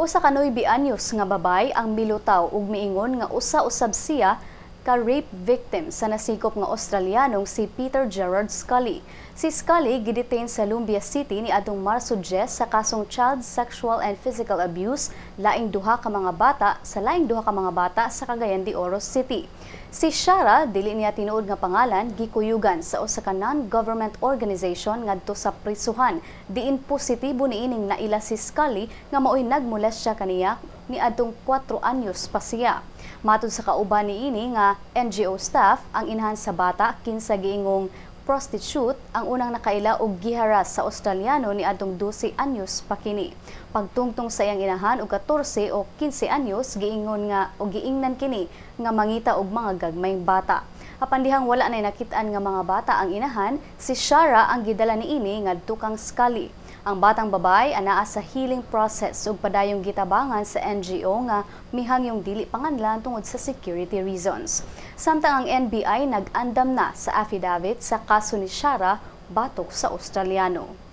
Usa ka 9 anyos nga babay ang milutaw ug miingon nga usa usab siya ka rape victim sa nasikop nga Australianong si Peter Gerard Scully. Si Scully gidetain sa Lumbia City ni adtong Marso 10 sa kasong child sexual and physical abuse laing duha ka mga bata sa laing duha ka mga bata sa Cagayan de Oro City. Si Shara, dili niya tinuod nga pangalan, gikuyugan sa usa ka non-government organization ngadto sa prisuhan diin positibo niining naila si Scully nga maoy nagmolestya kaniya ni adtong 4 anyos pa siya. Matud sa kauban niini nga NGO staff, ang inahan sa bata, kinsa giingong prostitute, ang unang nakaila og giharas sa Australiano ni adtong 12 anyos pa kini. Pagtungtong sa iyang inahan og 14 o 15 anyos, giingon nga o giingnan kini nga mangita og mga gagmayng bata. Apan dihang wala nay nakit-an nga mga bata ang inahan, si Shara ang gidala niini ngadto kang Scully. Ang batang babae anaa sa healing process ug padayong gitabangan sa NGO nga mihangyong dili panganlan tungod sa security reasons. Samtang ang NBI nag-andam na sa affidavit sa kaso ni Shara batok sa Australiano.